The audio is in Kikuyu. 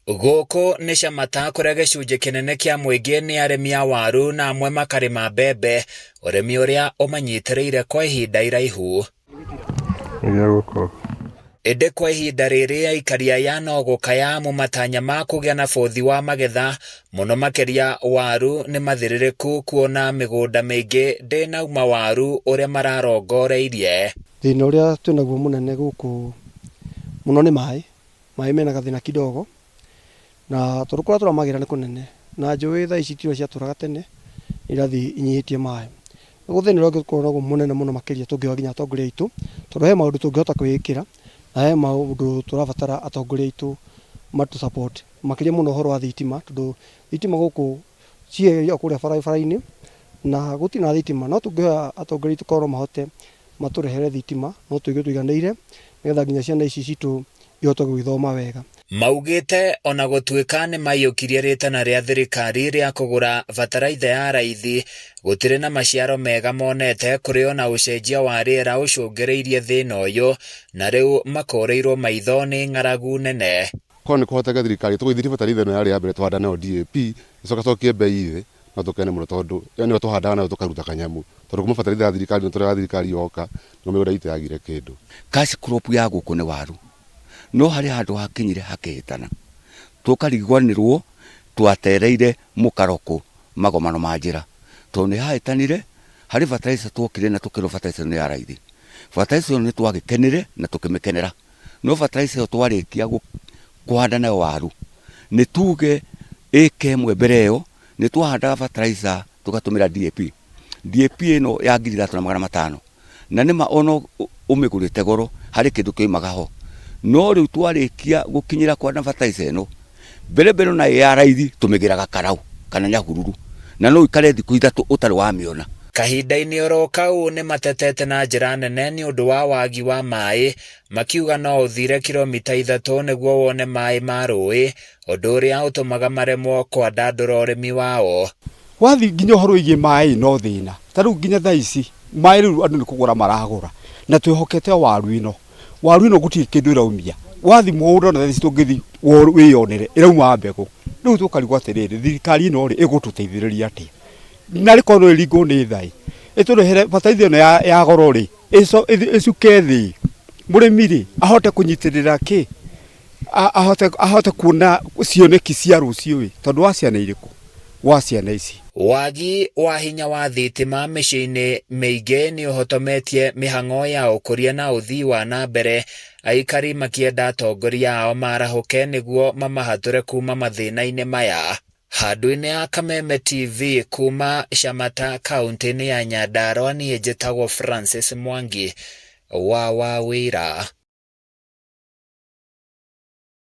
Gũkũ nĩ Shamata kũrĩa gĩcunjĩ kĩnene kĩa mũingĩ nĩ arĩmi a waru na amwe makarĩma mbembe, ũrĩmi ũrĩa ũmanyitĩrĩire kwa ihinda iraihu. Ĩndĩ kwa ihinda rĩrĩ aikari aya no gũkaya amu matanya ma kũgĩa na bũthi wa magetha mũno makĩria waru nĩ mathirĩrĩku kuona mĩgũnda mĩingĩ ndĩnauma waru ũrĩa mararongoreirie. Thĩna ũrĩa twĩnaguo mũnene gũkũ mũno nĩ maĩ. Maĩ mena gathĩna kidogo na tondũ kũrĩa tũramagĩra nĩ kũnene na njũĩ thaa ici ti ũrĩa ciatũraga tene nĩ irathiĩ inyihĩtie maĩ. Ũguo thĩna ũrĩa ũngĩkorwo naguo mũnene mũno makĩria tũngĩhoya nginya atongoria aitũ tondũ he maũndũ tũngĩhota kwĩĩkĩra na he maũndũ tũrabatara atongoria aitũ matũ support makĩria mũno ũhoro wa thitima tondũ thitima gũkũ ciĩ o kũrĩa barabara-inĩ na gũtirĩ na thitima no tũngĩhoya atongoria aitũ korwo no mahote matũrehere thitima no tũigue tũiganĩire nĩgetha nginya ciana ici citũ ihote gũgĩthoma wega. Maugĩte ona gũtuĩka nĩmaiyũkirie rĩtana rĩa thirikari rĩa kũgũra bataraitha ya raithi, gũtirĩ na maciaro mega monete kũrĩ ona ũcenjia wa rĩera ũcũngĩrĩirie thĩna ũyũ na rĩu makũrĩirwo maitho nĩ ng'aragu nene. Korwo nĩ kũhoteke thirikari ĩtũgũithirie bataraitha ĩno yarĩ ya mbere tũhanda nayo DAP ĩcoke ĩcokie mbei thĩ no tũkene mũno tondũ ĩyo nĩyo tũhandaga nayo tũkaruta kanyamũ tondũ kuma bataraitha ya thirikari ĩno tũrĩa thirikari yoka nĩguo mĩgũnda itũ yagire kĩndũ. Cash crop ya gũkũ nĩ waru no harĩ handũ hakinyire hakĩhĩtana tũkarigwanĩrwo twatereire mũkaro kũ magomano ma njĩra tondũ nĩ hahĩtanire harĩ fertilizer twokire na tũkĩrwo fertilizer ĩno nĩ ya raithi. Fertilizer ĩyo nĩ twagĩkenire na tũkĩmĩkenera no fertilizer ĩyo twarĩkia kũhanda nayo waru nĩ tuge ĩka ĩmwe mbere ĩyo nĩ twahandaga fertilizer tũgatũmĩra DAP. DAP ĩno ya 3500 na nĩma ona ũmĩgũrĩte goro harĩ kĩndũ kĩoimaga ho. No rĩu twarĩkia gũkinyĩra kũhanda fertilizer ĩno mbere mbere ona ĩ ya raithi tũmĩgĩraga karau kana nyahururu na no ũikare thikũ ithatũ ũtarĩ wamĩona. Kahinda-inĩ oro kau nĩ matetete na njĩra nene nĩ ũndũ wa wagi wa maĩ, makiuga no ũthire kiromita ithatũ nĩguo wone maĩ ma rũĩ, ũndũ ũrĩa ũtũmaga maremwo kwandandũra ũrĩmi wao. Wathiĩ nginya ũhoro wĩgiĩ maĩ no thĩna, ta rĩu nginya thaa ici maĩ rĩu andũ nĩ kũgũra maragũra na twĩhokete o waru ĩno, waru ĩno gũtirĩ kĩndũ ĩraumia, wathiĩ mũgũnda ona thaa ici tũngĩthiĩ wĩyonere ĩrauma mbegũ, rĩu tũkarigwo atĩrĩrĩ thirikari ĩno rĩ ĩgũtũteithĩrĩria atĩa? Narĩ korwo no ĩringwo nĩ tha ĩ, ĩtũrehere bataraitha ĩno ya goro rĩ ĩcuke thĩ, mũrĩmi rĩ ahote kũnyitĩrĩra kĩ? Ahote ahote kuona cioneki cia rũciũ ĩ, tondũ wa ciana irĩkũ? Wa ciana ici. Wagi wa hinya wa thitima mĩciĩ-inĩ mĩingĩ nĩ ũhotometie mĩhang'o ya ũkũria na ũthii wa na mbere, aikari makĩenda atongoria ao marahũke nĩguo mamahatũre kuma mathĩna-inĩ maya. Handũ-inĩ ha Kameme TV kuma Shamata kauntĩ-inĩ ya Nyandarua niĩ njĩtagwo Francis Mwangi wa Wawĩra.